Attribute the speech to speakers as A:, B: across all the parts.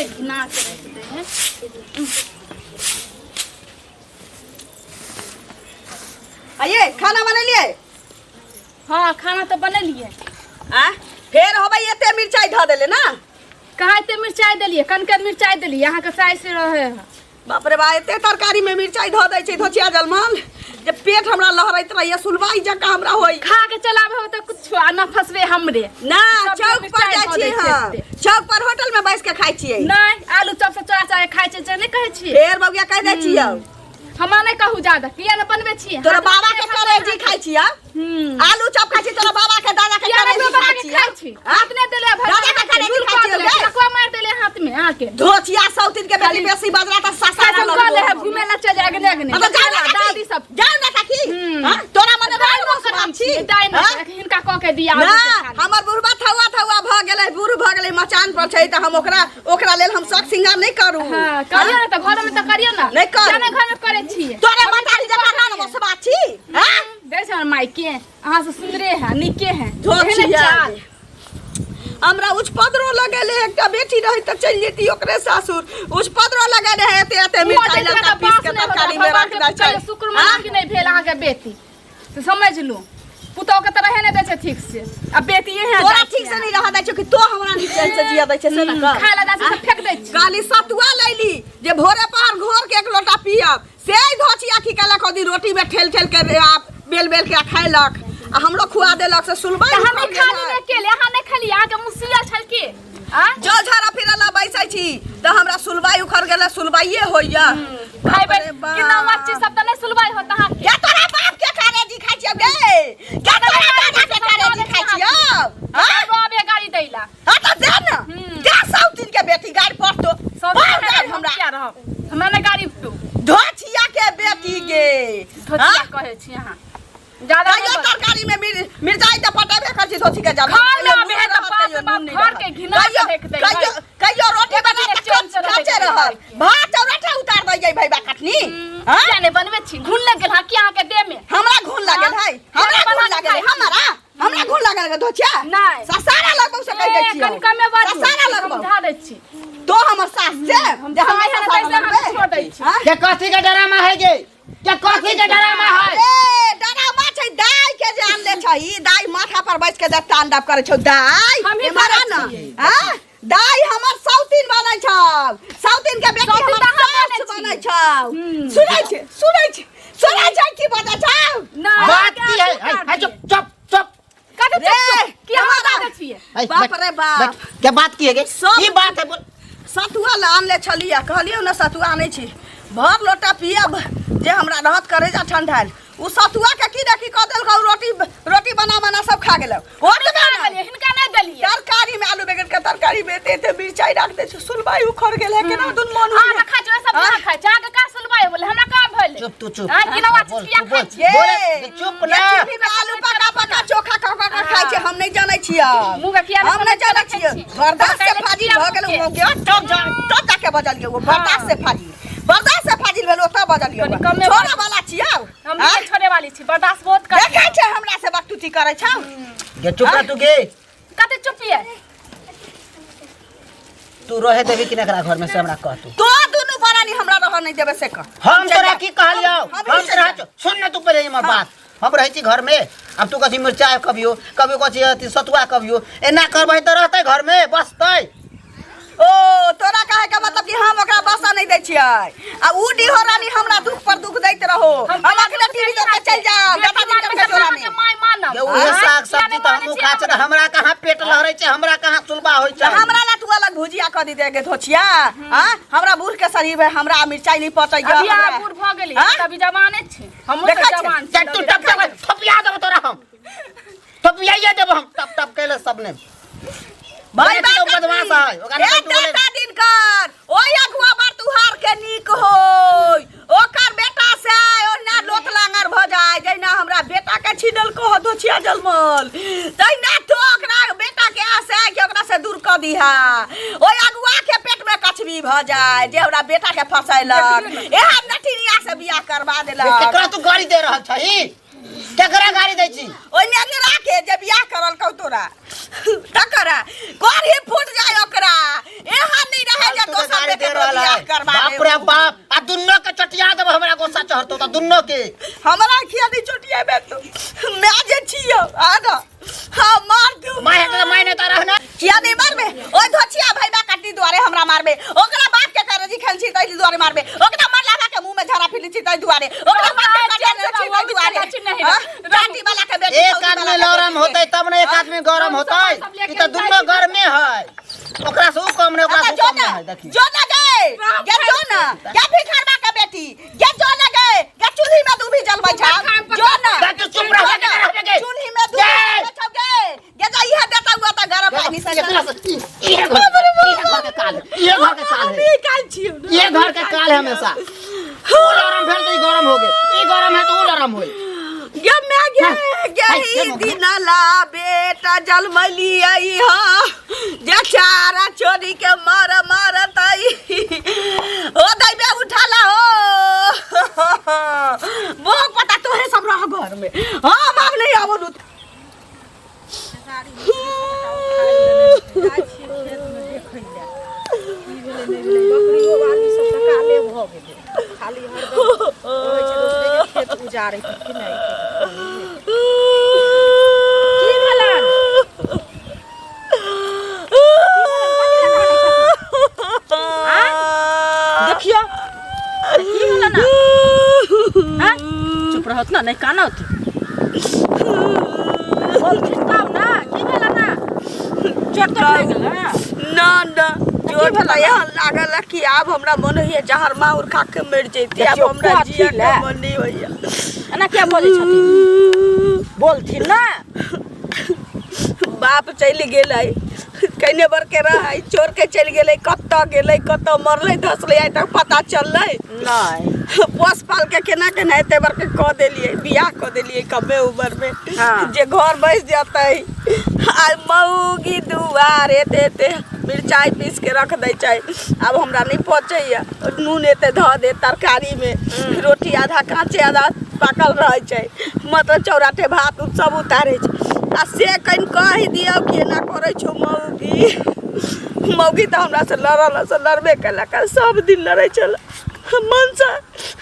A: देहे घिना के राखि दे है।
B: आइए, खाना बनेलिए?
A: हाँ, खाना तऽ बनेलिए।
B: आ फेर होबै एते मिरचाई धऽ देले ना?
A: कहाँ एते मिरचाई देलिए? कनके मिरचाई देलिए अहाँके, साइ से रहे है।
B: बाप रे बा, एते तरकारी में मिरचाई धऽ दै छै धोचिया जलमल जे पेट हमरा लहरैत रहैया, सुलबाई जकाँ हमरा होई।
A: खा के चलाबे हो तऽ कुछो आ न फसबे हमरे।
B: ना।
A: सबके
B: चौक पर
A: मिरचाई
B: जाइ
A: धऽ
B: छी
A: दै छै
B: हम
A: एते।
B: चौक पर होटल में बैस के खाइ छियै।
A: नहि, आलू चॉप से चोरा चोरा खाइ छै से नहि कहै छियै।
B: फेर बौआ कहि दै छियौ।
A: हमरा नहि कहू ज्यादा, किया ने बनबै छियै?
B: तोरा
A: हाथ
B: बाबा
A: में
B: के
A: हाथ
B: करेजी
A: में
B: खाइ छियै?
A: हम्म।
B: आलू चॉप खाइ छी, तोरा बाबा के दादा के
A: किया ने
B: करेजी
A: बाबा
B: खाइ
A: के
B: छियै?
A: खाइ छी?
B: आँ?
A: हाथ नहि देले भगवान,
B: दादा के करेजी
A: लूल
B: खाइ
A: कऽ
B: छियै
A: देले,
B: गे?
A: ठकुआ मारि देले हाथ में अहाँके।
B: धोचिया सौतिन के बेटी,
A: खाली
B: बेसी बजरा तऽ ससारा
A: फैशन कऽ ले है,
B: लगबो।
A: घुमे ला चल अगने अगने।
B: मतलब जाउ ना काकी,
A: दादी सब।
B: जाउ ना काकी।
A: हम्म।
B: हाँ? तोरा मने
A: दाइ
B: राम
A: नौकर
B: सुभाव
A: हम
B: छी
A: छियै, दाइ
B: हाँ?
A: नौकर, हिनका कऽ के दिया
B: ना, हमर बुढ़बा थौआ थौआ भऽ गेलै, बूढ़ भऽ गेलै, मचान पर छै तऽ हम ओकरा ओकरा लेल हम शौक श्रृंगार नहि करू?
A: हाँ, करियौ ने तऽ, घरमे तऽ करियौ ने।
B: नहि करू।
A: किया नहि घरमे करै छियै?
B: तोरे मतारी जकाँ रान बसबा छी, हाँ?
A: देखै छै हमर मायके अहाँ से सुन्दरे है, नीके है।
B: धोती
A: एहने
B: आर।
A: चाल।
B: हमरा उच्च पदरो लगेले, एकटा बेटी रही तऽ चलि जेती ओकरे सासुर। उच्च पदरो लगेले है, एते एते मिरचाई ललका पीस के तरकारी में रख दै छै।
A: शुक्र मना कि नहि भेल अहाँके बेटी, तऽ समझ लू पुतोह के तऽ रहे नहि दै छै ठीक से, आ बेटी एहन
B: तोरा
A: जाइ
B: ठीक
A: छै।
B: से नहीं रह दै छौ कि तो हमरा नहीं चैन से जिया दै छै से न कह।
A: खाय ला दै छै तऽ फेंक दै छै।
B: काली सतुआ लैली जे भोरे पहर घोर के एक लोटा पियब, से धोचिया की केलक, ओदी रोटी में ठेल ठेल के आ बेल बेल के खैलक आ हमरो खुआ देलक, से सुनबै।
A: तऽ हम खाली नहि केले, अहाँ नहि खेलियै, अहाँके मुँह सियल छल की आ?
B: जो झाड़ा फिरे ला बैसै छी तऽ हमरा सुलबाई उखड़ गेलै, सुलबाइए होइया।
A: खैबै कि नौआ चीज सब तऽ नहि सुलबाइ होत अहाँके।
B: क्या तोरा बाप के करेजी खाइ छियौ गे? क्या तोरा दादा के करेजी खाइ छियौ, हाँ?
A: बाबे गाड़ी दैला।
B: हाँ तऽ दे ना।
A: हम्म।
B: दे सौतीन के बेटी, गाड़ी पड़तो।
A: सब
B: पड़ गाड़ी हमरा।
A: किया रहब, हमरा नहि गाड़ी दू।
B: धोचिया के बेटी गे।
A: धोतिया
B: हाँ?
A: कहै छी अहाँ ज्यादा नहि
B: कहियो
A: बजू।
B: तरकारी में मिरचाई तऽ पटेबे करै छी धोती के जब।
A: घर में आबे है तऽ बाप रे बाप, घर के घिना के राखि दै है।
B: कहियो कहियो रोटी
A: एक
B: बना
A: दिन
B: के
A: चैन से रहै
B: कच्चे
A: छै
B: रहल
A: घरके।
B: भात चौराठा उतार दै भाई बा कटनी, हाँ?
A: किया नहि बनबै छी? घुन लागि गेल हँ की अहाँके देह में?
B: हमरा घुन लागल है? हमरा
A: किया
B: घुन
A: बना
B: लागल है?
A: के खाइ छी?
B: हमरा हमरा घुन लागल है धोचिया?
A: नहि।
B: ससारा लगबौ से कहि दै
A: ए,
B: छियौ।
A: कनि कमे बाजू।
B: ससारा लगबौ।
A: समझा दै छी।
B: तो हमर सास से
A: हम
B: जे हमरा
A: सास है,
B: ससारा
A: तैसे हम
B: लगबै?
A: छोड़ दै छी।
B: हाँ?
C: के कथी के डरामा है गे? के कथी के डरामा है?
B: ए डरामा छै दाई के जे आनले छै ई दाई माथा पर बैस के जे तांडव करै छौ दाई।
A: हमही
B: एम्हर आ
A: करै
B: ना।
A: छियै।
B: हाँ? दाई हमर सौतीन बनै छौ, सौतीन के बेटी
A: सौतीन
B: हमर
A: तऽ अहाँ
B: सास
A: बनै
B: बनै छौ।
A: हम्म।
B: सुनै छै, सुनै छै, सुनै छै की बजै छौ?
A: नहि,
C: बात की है?
A: अहाँके
C: है, है, चुप चुप चुप।
A: कथी
B: रे,
A: चुप चुप? की अहाँ
B: हमारा-
A: बाजै छियै?
C: है,
B: बाप
C: बैठ,
B: रे बाप।
C: बैठ। के बात की है गे?
B: सब-
C: की बात है बोल।
B: सतुआ ला आनले छलियै, कहलियौ ने सतुआ आनै छी, भर लोटा पियब जे हमरा रहत करेजा ठंडायल। उ सतुआ के की ने की कऽ देलकौ, रोटी रोटी बना बना सब खा गेलौ। ओतबे
A: खा
B: ने
A: गेलियै, हिनका नहि देलियै।
B: तरकारी में आलू बैंगन के तरकारी में एते एते मिरचाई राख दै छै, सुलबाई उखड़ गेल है केना दुन मन
A: अहाँ
B: होइया।
A: तऽ खाइ छियै, सब अहाँ खाइ छियै, अहाँके का सुलबाइ होलै? हमरा कहाँ भेलै?
C: चुप तू चुप।
A: अहाँ किनौआ
C: बोल,
A: चीज किया
C: तू बोल।
A: खाइ छियै?
C: बोले, चुप
B: ये
C: ना।
B: चूल्ही में आलू पका पका चोखा खा खा के खाइ छै, हम नहि जानै छियै।
A: मुँह के किया नहि
B: हम नहि
A: समझ के
B: जानै
A: रखै
B: छियै।
A: छी?
B: बर्दाश्त से
A: पकाइले
B: फाजिल
A: किया
B: भऽ गेल
A: मुँहके?
B: ओ गया, तब जा तब जाके बजलियै ओ बर्दाश्त से फाजिल, बर्दाश्त से फाजिल भेल ओतऽ बजलियै।
A: कनि कमे
B: छोड़ऽ
A: बाजू।
B: वाला छियै।
A: हम
B: आँय?
A: नहि छोड़े वाली छी, बर्दाश्त बहुत कर।
B: देखै छै हमरा से बकतूती करै छौ।
C: गे चुप रह तू गे।
A: कते चुप ये?
C: तू रहे देबी कि ना एकरा घर में से हमरा कह तू।
B: तो दुनू प्राणी हमरा रहऽ नहि देबै से कह।
C: हम
B: चलि
C: तोरा
B: जा।
C: की कहलियौ?
B: हम
C: हम
B: चलि
C: तोरा
B: जायब।
C: सुन ना तू पहिले हमर बात। हम रहै छी घर में, अब तू कथी मिरचाइ कभियो कभियो कथी अथी सतुआ कभियो एना करबै तऽ रहतै घर में बसतै?
B: ओ तोरा कहे के मतलब कि हम ओकरा बसा नहीं दै छियै आ उ डिहो रानी हमरा दुख पर दुख दैत रहो। हम अखने टीवी देख के चलि जाब दादा दिन के चोरा में।
A: My मानब
C: ये उहे
A: आँय?
C: साग
A: किया
C: सब्जी
A: नहि
C: तऽ
A: मानै
C: हमहूँ
A: छियै
C: खाइ छियै तऽ हमरा कहाँ पेट लहरै छै, हमरा कहाँ सुलबा होइ छै?
B: हमरा ला तू अलग भुजिया कऽ दी दे धोचिया। हाँ, हमरा बूढ़ के शरीर है, हमरा मिरचाई नहीं पचै।
A: अभी अहाँ बूढ़ भऽ गेली
B: आँय?
A: तऽ अभी जवाने छी, हमहूँ
B: देखै
A: तऽ
B: छियै।
A: जवान छी।
C: चल तू टप टप थपिया देबो तोरा, हम थपियाइए देबो, हम टप टप कैले सबने।
B: भाई
C: बेटी तो बदमाश है, ओकरा
B: ए
C: नहि तू बोले।
B: दादा दिनकर ओइ अगुआ बार तुहार के नीक होय, ओकर बेटा से ओहिना लोथ लांगर भ जाय जहिना हमरा बेटा के छीनल को धोछिया जलमल, तहिना तो ओकरा बेटा के आशा है कि ओकरा से दूर क दीहा। ओइ अगुआ के पेट में कछबी भ जाय जे हमरा बेटा के फसैलक, एहन नटिनिया से बियाह करवा देलक।
C: केकरा तू गाड़ी दे रहल छही? केकरा गाड़ी दै छी?
B: ओइ नेंगरा के जे बियाह करल कौ तोरा, तकरा कोढ़ी फूट जाय ओकरा, एहन नहीं रहे जे
C: फालतू के चढ़तो त दुन्नो के।
B: हमरा किया नहीं चोटिएबे तू? मैं जे छियो आ ना, हाँ मार दू।
C: My हेतै त my नै त रहना।
B: किया नहीं मारबे? ओइ धोचिया भैबा काटी दुआरे हमरा मारबे, ओकरा बाप के करजी खेल छी तै दुआरे मारबे, ओकरा मरलाहा के मुंह में झरा फिली छी तै दुआरे, ओकरा बाप के कटे छी तै दुआरे। हाँ? काटी वाला के बेटी
C: एक
B: सऊदी
C: आदमी
B: वाला के
C: लरम
B: बेटी।
C: होतै तब ने एक आदमी गरम होतै। ई त दुन्नो गरमे है, ओकरा से ऊ कम नै, ओकरा से
B: अच्छा,
C: ऊ
B: जो
C: कम
B: ना
C: नै है। देखी
B: जो ना गए गे, जो ना गे भिखारबा के बेटी गे, जो ना गए गे, चूल्ही में दूभी जलबै छा, जो ना।
C: गे, तू चुप रह गे, रह गे।
B: चूल्ही में दूभी
C: गे।
B: जलबै छौ गे गे, जा इहे देता हुआ त गरम पानी से।
C: एकरा से इहे घर, इहे घर के काल है, इहे घर के काल है,
B: काल छियौ ना।
C: ये घर के काल है हमेशा। ऊ लरम भेल त ई गरम हो गेल, ई गरम है त ऊ लरम होई।
B: गे मैं गे गे
C: हाय,
B: ई
C: गे।
B: दिन ला बेटा जलमलियै ह जे चारा चोरी के मार मारतै ओ दैबे उठाला हो वो पता तोहे सब रह घर में, हम आब नहीं आबो।
A: बकरियो वाली सब तऽ काले भऽ गेलै, खाली हरदम रहै छै दोसरे के खेत उजाड़ैत कि नहि। की भेलनि? देखियौ की भेलनि? आँय? चुप रहत ने, नहि कानत, बोलथिन तब ने। की भेलनि? चोट तोट लागि गेल?
B: ना ना, चोट
A: भेलै?
B: तऽ एहन लागल है कि आब हमरा मन होइए जहर माहुर खा के मरि जैती। आब
A: देखियौ,
B: हमरा
A: कथी
B: जिए के
A: लए?
B: मन नहीं होइए।
A: एना किया बजै छथिन? बोलथिन ने।
B: बाप चलि गेलै, कने बर के रहै, चोर के चलि गेलै, कतऽ गेलै, कतऽ मरलै धसलै, आइ तक पता चललै
A: नहि।
B: पोस पाल के केना केना एते बर के कऽ देलियै, बियाह कऽ देलियै कमे उम्र में जे घर बसि जेतै। आ मौगी दुआर एते एते मिरचाइ पीस के रख दै छै, आब हमरा नहि पचैया। नून एते धऽ दे तरकारी में, रोटी आधा काँचे आधा पाकल रहै छै, मतलब चौराठे भात उत सब उतारै छै। आ से कनि कहि दियौ कि एना करै छौ मौगी। मौगी तऽ हमरा से लड़ल से लड़बे केलक, आ सब दिन लड़ै छल मनसँ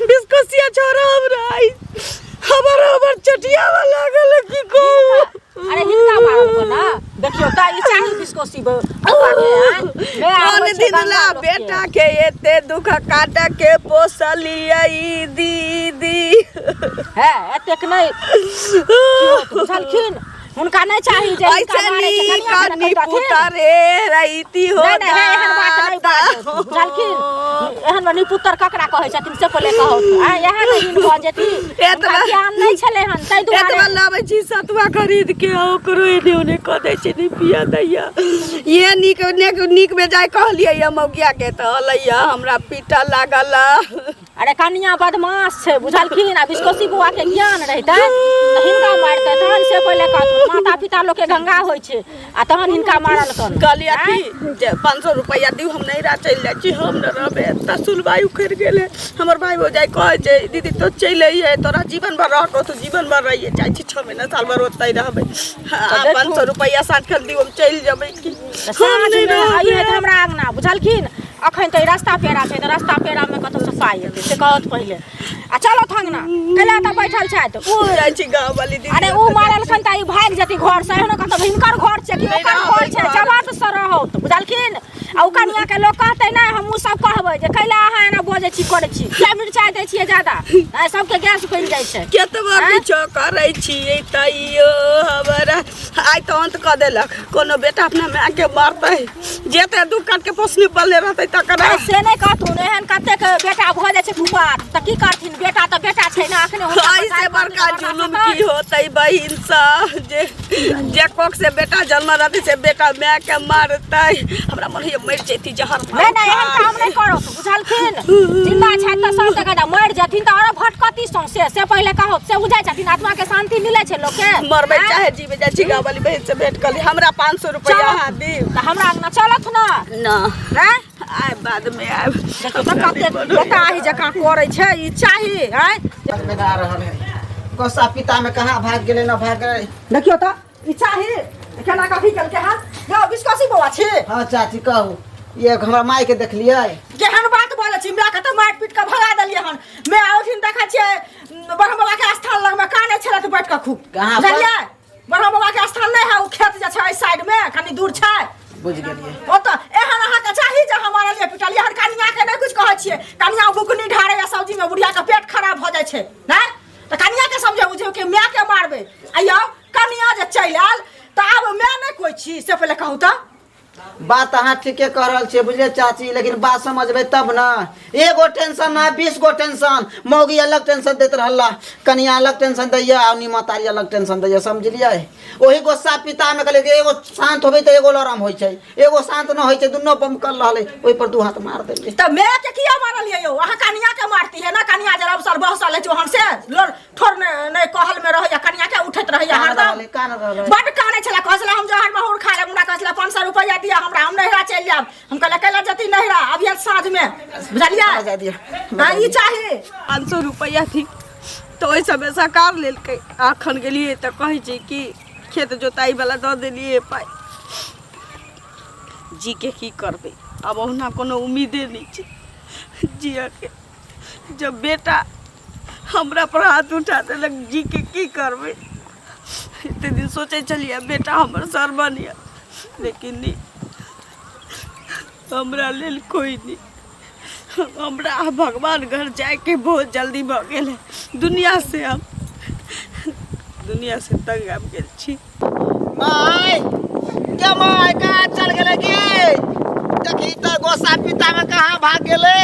B: बिस्कोसिया छोड़ा। हमरा आइ हमर हमर चटियावा लागल, की कहू।
A: अरे हिनका मारल को ना, देखियौ तऽ ई चाही बिस्कोसी बौआ के, आँय? मे आबै
B: कोन
A: छै
B: दिन
A: गंगा
B: ला
A: लोकके।
B: बेटा के एते दुख काट के पोसलियै दीदी।
A: हे, एतेक नहि बुझलखिन, हुनका नहि चाही जे हिनका
B: ऐसे
A: मारै छै,
B: नीक
A: कनिया के ने कहितथिन।
B: निपुतरे रहिती हो।
A: नहि नहि, हे, एहन बात नहि बाजू, बुझलखिन? एहन मे निपुतर ककरा कहै छथिन से पहिले कहू। आँय, इएह ने हीन भऽ जेती। हुनका ज्ञान नहि छलै हन ताहि
B: एतबा
A: दुआरे।
B: लाबै छी सतुआ खरीद के, आ ओकरो एने ओने कऽ दै छै, नहि पिया दैया। ये नीक नीक नीक बेजाय कहलियै या मौगिया के तऽ अलैया हमरा पीटऽ लागल।
A: अरे कनिया बदमाश छै, बुझलखिन? आ बिस्कोसी बौआ के ज्ञान रहितै तऽ हिनका मारितै तहन से पहिले कहथुन। माता पिता लोकके गंगा होइ छै, आ तहन हिनका मारलकन।
B: कहलियै की जे 500 रुपैआ दियौ, हम नैहरा चलि जाइ छी, हम नहि रहबै एतऽ, सुलबाइ उखड़ि गेलै हमर। भाय भौजाइ कहै छै, दीदी तो चलि अइहे, तोरा जीवन भर रहको, तू जीवन भर रहिए। जाइ छी 6 महीना साल भर ओतहि रहबै। आ 500 रुपैआ साँझ खन दियौ, हम चलि जेबै की।
A: तऽ
B: हम नहि
A: साँझमे
B: रहबै।
A: अइहे तऽ हमरा अङ्गना, बुझलखिन? अखन तऽ ई रास्ता पेड़ा छै, तऽ रास्ता पेड़ामे कतऽसँ पाइ एतै से कहत पहिले। आ चलत अङ्गना कैला तऽ बैठल छथि
B: ओ जाइ छी गाँव वाली दीदी।
A: अरे उ मारलखन तऽ ई भागि जेती घरसँ, एहनो कतौ हिनकर घर छै कि
B: नहि
A: ओकर
B: रहबै
A: घर छै?
B: घर।
A: जवाब से रहत, बुझलखिन? आ उ कनिया के लोक कहतै नहि, हमहूँ सब कहबै जे कैला अहाँ एना बजै छी, करै छी, किया मिरचाइ दै छियै जादा? आँय, सबके गैस बनि जाइ छै।
B: केतबो
A: आँय?
B: किछो करै छियै तैयो हमरा आइ तऽ अन्त कऽ देलक। कोनो बेटा अपना मायके मारतै? जेते दुख काट के पोसने पालने रहतै तकरा।
A: अरे से नहि कहथुन, एहन कतेक बेटा भऽ जाइ छै कुपात, तऽ की करथिन? बेटा तऽ बेटा छै ने, अखने हुनका
B: ऐसे
A: पसारि
B: बड़का
A: पड़तै,
B: जुलुम
A: बर्दाश्त।
B: की होतै बहिन सँ? जे जे कोख से बेटा जन्म रहतै से बेटा माय के मारतै? हमरा मन होइए मरि जैती जहर।
A: नहि नहि, एहन काम नहि करत, बुझलखिन? जिंदा छथि तऽ सब जगह, मरि जेथिन तऽ आरो भटकती सौंसे, से पहिले कहू से बुझाइ छथिन? आत्मा के शांति मिलै छै लोकके?
B: मरबै
A: आँय?
B: चाहे जीवे। जाइ छी गाँव वाली बहिन से भेंट कर ली, हमरा 500 रुपया
A: चलऽ।
B: अहाँ दियौ।
A: तऽ हमरा अंगना चलत ने?
B: ना।
A: आँय?
B: आयब, बाद में आयब।
A: देखियौ तऽ कते बताही जकाँ करै छै ई, चाही आँय?
C: में आ रहल है गोस्सा पिता में, कहाँ भाग गेलै ना भाग गेलै।
A: देखियौ तऽ ई चाही, केना कथी केलकै हन? यौ बिस्कोसी बौआ छी।
C: हाँ चाची, कहू। ये हमरा माय के देखलियै?
A: केहन बात बोलै छी, माय के तऽ मारि पीट के भगा देलियै हन। माय ओहिठिन देखै छियै ब्रह्म बाबा के स्थान लगमे कानै छलै तऽ बैठ कऽ खूब।
C: कहाँ पर?
A: बुझलियै? ब्रह्म बाबा के स्थान नहि है, ओ खेत जे छै एहि साइड मे कनि दूर छै।
C: बुझि गेलियै।
A: ओतऽ एहन अहाँके चाही जे हम मारलियै पिटलियै हन। कनिया के नहि किछु कहै छियै, कनिया बुकनी ढारैया सब्जी मे, बुढ़िया के पेट खराब भऽ जाइ छै। नहि तऽ कनिया के समझे बुझे कि माय के मारबै। आ यौ कनिया जे चलि आयल तऽ आब माय नहि कोइ छी, से पहिले कहू तऽ।
C: बात अहाँ ठीके कह रहल छियै बुझलियै चाची, लेकिन बात समझबै तब ने। एगो टेंशन ना 20 गो टेंशन, मौगी अलग टेंशन दैत रहला, कनिया अलग टेंशन दैया, आ महतारी अलग टेंशन दैया, समझलियै? ओही गुस्सा पितामे कहलियै कि एगो शान्त होबै तऽ एगो लरम होइ छै, एगो शान्त न होइ छै, दुनू बमकल रहलै, ओहि पर दू हाथ मार देलियै।
A: तऽ माय के किया मारलियै यौ? अहाँ कनिया के मारती है ना, कनिया जरा अवसर बहसल है चौहान से लोर ठोर ने कहल में रहैया, कनिया के उठैत रहैया
C: कान
A: हरदम।
C: रहलै, कान रहलै।
A: बड कानै छलै, कहै छलै हम जहर माहुर खा लेब। हमरा कहै छलै 500 रुपैआ दिअ हमरा, हम नैहरा चलि जायब। हम कहलियै कैला जती नैहरा, अभी साँझ में, बुझलियै?
C: हमरा जाय दिअ।
A: हाँ, ई चाही।
B: 500 रुपैआ थी तऽ ओहि समय सरकार लेलकै। अखन गेलियै तऽ कहै छै कि खेत जोताइ वाला दऽ देलियै पाइ। जी के की करबै आब, ओहुना कोनो उम्मीदे नहि छै जियके। जब बेटा हमरा पर हाथ उठा देलक, जी के की करबै? एते दिन सोचै छलियै बेटा हमर सर बनिया, लेकिन नहि, हमरा लेल कोइ नहि। हमरा भगवान घर जायके बहुत जल्दी भऽ गेल है। दुनिया से हम दुनिया से तंग आबि गेल छी।
C: माय के माय कहाँ चल गेलै गे? देखी तऽ गोसा पिता में कहाँ भाग गेलै?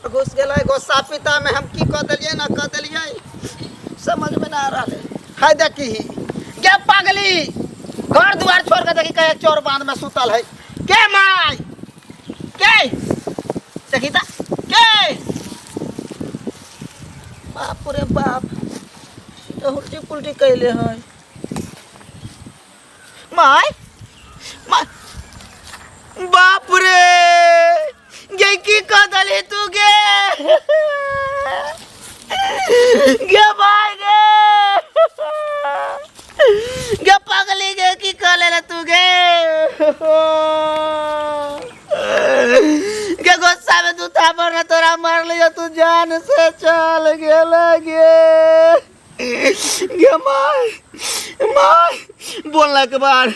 C: घुस गेलै गोस्सा पिता में, हम की कऽ देलियै ना कऽ देलियै समझ में ना आ रहल है। है देखी गे पागली, घर दुआर छोड़ के देखी कहे चोर बांध में सुतल है। के माय के देखी ता के, बाप रे बाप, तो उल्टी पुल्टी कैले है। माय माय बाप रे, गे की कह दली तू गे? गे भाई गे, गे पगली गे, की कह ले तू गे? गे गुस्सा में तू थापर ना तोरा मार लियो, तू जान से चल गेल गे। गे my my बोलने के बाद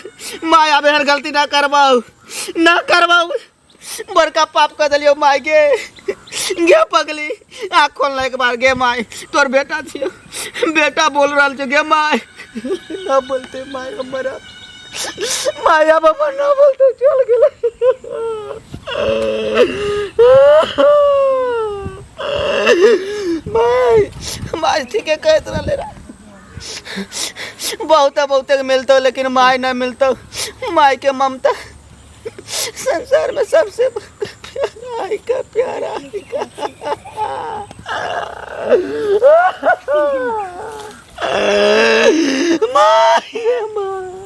C: my आब एहन गलती ना करबाऊ, ना करबाऊ, बड़का पाप कर दिलियो माय गे। गे पगली आँख खोलने के बाद गे माय, तोर बेटा छियो, बेटा बोल रहल छो गे माय। ना बोलते माय हमरा, माय आब हमर ना बोलते, चल गेलै माय। माय ठीके कहैत रहले रह, बहुते बहुते मिलतो लेकिन माय ना मिलतो। माय के ममता संसार में सबसे प्यारा आई का, प्यारा आई का। माय माय।